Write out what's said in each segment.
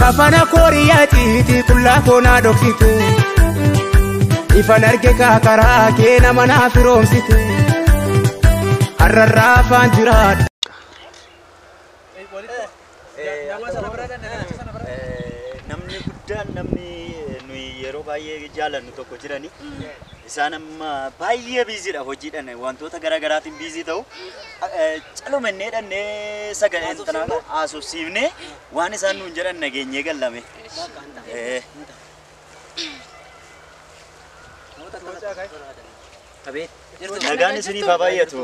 Kafana kooriyaa ciiti qullaa koonaa dhoksite. Ifan arge kaakaraa kee nama naaf firoomsite. Har'arraa afaan jiraadha. Namni guddaan namni nuyi yeroo baay'ee jaalannu tokko jirani. Isaan amma baay'ee biiziidha hojiidhaan wantoota garaa garaatiin biizii ta'u. Calumannee dhannee sagalee tanaa haasofsiifnee waan isaan nuun jedhan nageenyee gallame. Nagaan isiniif haa baay'atu.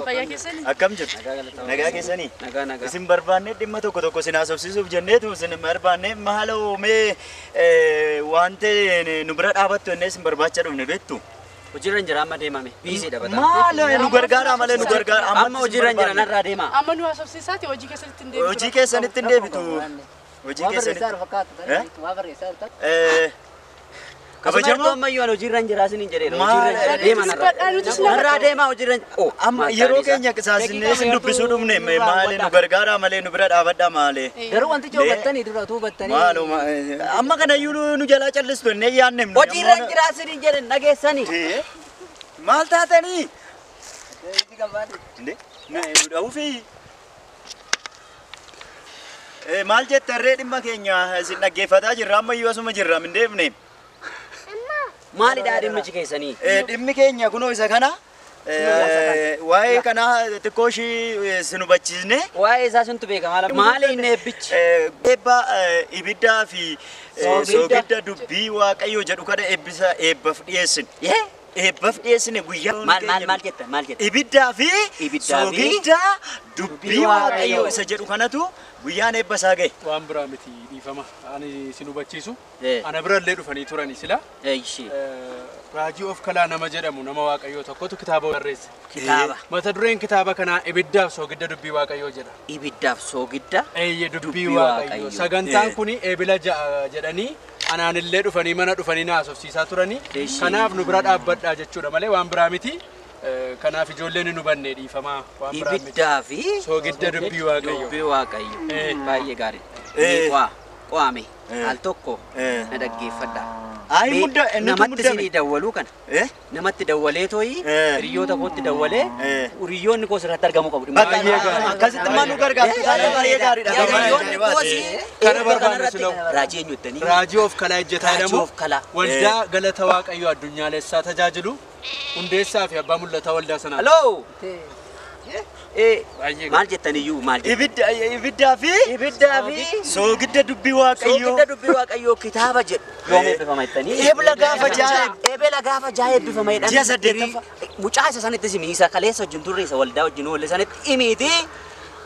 Akkam jirtu? Nagaa keessanii? Isin barbaannee dhimma tokko tokko isin haasofsiisuuf jenneetu isin barbaannee maaloo mee wanta nu bira dhaabattu jennee isin barbaacha dhufne beektu. Hojiirra hin jira amma deemame. Biiziidha bataa. Maal nu gargaara malee nu gargaara. Amma hojiirra hin jira narraa deema. Amma nu haasofsiisaati hojii keessanitti hin deebitu. Hojii keessanitti hin deebitu. Hojii keessanitti. Kabajamoo ammayyuu ani hojiirra hin jira isiniin jedheera. Hojiirra hin jira deema narraa. Narraa deema hojiirra hin jira. Amma yeroo keenya qisaasinee isin dubbisuu dhufne maali nu gargaara malee nu bira dhaabadhaa maali. Garuu wantichi hubattanii dura utuu hubattanii. Maaluma amma kanayyuu nu jalaa callistu jennee yaadne. Hojiirra hin jira isiniin jedhe dhageessanii. Maal taatanii? Nu dha'uufi. Maal jette harree dhimma keenya isin dhaggeeffataa jirra ammayyuu asuma jirra hin deemne. Maalidha dhimmichi keessanii? Dhimmi keenya kunoo isa kana. Waa'ee kana xiqqoo ishii isin hubachiisne. Waa'ee isaa sintu beeka maali inni eebbichi? Eebba ibiddaa fi soogidda dubbii Waaqayyoo jedhu kana eebbisa eebbaaf dhiyeessine. Eebbaaf dhiyeessine guyyaa. Maal maal maal jettan maal jettan? Ibiddaa fi soogidda dubbii Waaqayyoo isa jedhu kanatu guyyaan eebba isaa ga'e. Waan biraa miti dhiifama. Ani isin hubachiisu. Ana birallee dhufanii turani sila. Raajii of kalaa nama jedhamu nama Waaqayyoo tokkotu kitaaba barreesse. Kitaaba. Mata dureen kitaaba kanaa ibiddaaf soogidda dubbii Waaqayyoo jedha. Ibiddaaf soogidda. Eeyyee dubbii Waaqayyoo. Sagantaan kuni eebila ja'a jedhanii anaanillee dhufanii mana dhufanii na haasofsiisaa turanii. Kanaaf nu bira dhaabbadhaa jechuudha malee waan biraa miti. Kanaaf ijoolleen nu hubanne dhiifamaa waan biraa miti. Ibiddaa fi soogidda dubbii Waaqayyoo. Dubbii Waaqayyoo. Baay'ee gaariidha. Qo'ame al tokko na dhaggeeffadha. Namatti isinii dawwaluu kana. Namatti dawwalee tooyi hiriyoota kootti dawwalee hiriyoonni koos irratti argamuu qabu. Akkasitti immoo nu gargaartu. Baay'ee gaariidha. Hiriyoonni koos kana barbaannu silawu. Raajii eenyu jettanii? Raajii of kalaa ejjetaa jedhamu. Raajii of kalaa. Waldaa galata Waaqayyoo addunyaalessaa tajaajilu hundeessaa fi abbaa mul'ataa waldaa sanaa. Haloo! Maal jettaniyyuu maal jettan? Ibiddaa fi soogidda dubbii Waaqayyoo. Soogidda dubbii Waaqayyoo kitaaba jedhu. Yoom eebbifama jettanii? Eebila gaafa ja'a. Eebila gaafa ja'a eebbifama jedhanii. Ji'a saddeettaffaa. Mucaa isa sanitti himi isa kaleessa wajjin turre isa waldaa wajjin oolle sanitti himiiti.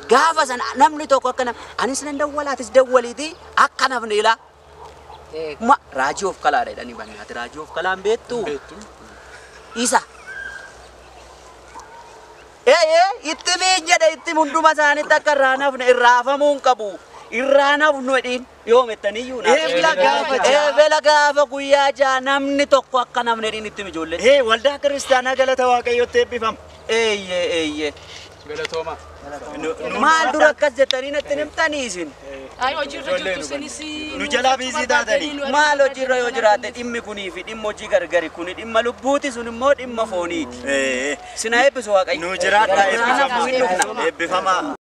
Gaafa sana namni tokko akka anis nan dawwalaatis dawwaliiti akka namni ilaa. Ma raajii of kalaadha jedhanii bannaati raajii of kalaan beektu. Isa. Itti miin jedhe itti hunduma isaaniitti akka irraa nafne irraa hafamuu hin qabu. Irraa nafnu jedhiin yoom jettaniyyuu naaf. Eebila gaafa ja'a. Eebila gaafa guyyaa ja'a namni tokko akka namni jedhiin itti ijoollee. Waldaa kiristaanaa galata Waaqayyootti eebbifama. Eeyyee eeyyee. Galatooma. Maal dura akkas jettanii natti himtanii isin? Ay hojiirra jirtu isinis. Nu jalaa biizii taatanii. Maal hojiirra yoo jiraatte dhimmi kunii fi dhimma hojii gargari kuni dhimma lubbuuti sun immoo dhimma fooniiti. Sina eebbisu Waaqayyo. Nu jiraadhaa eebbifamaa. Eebbifamaa.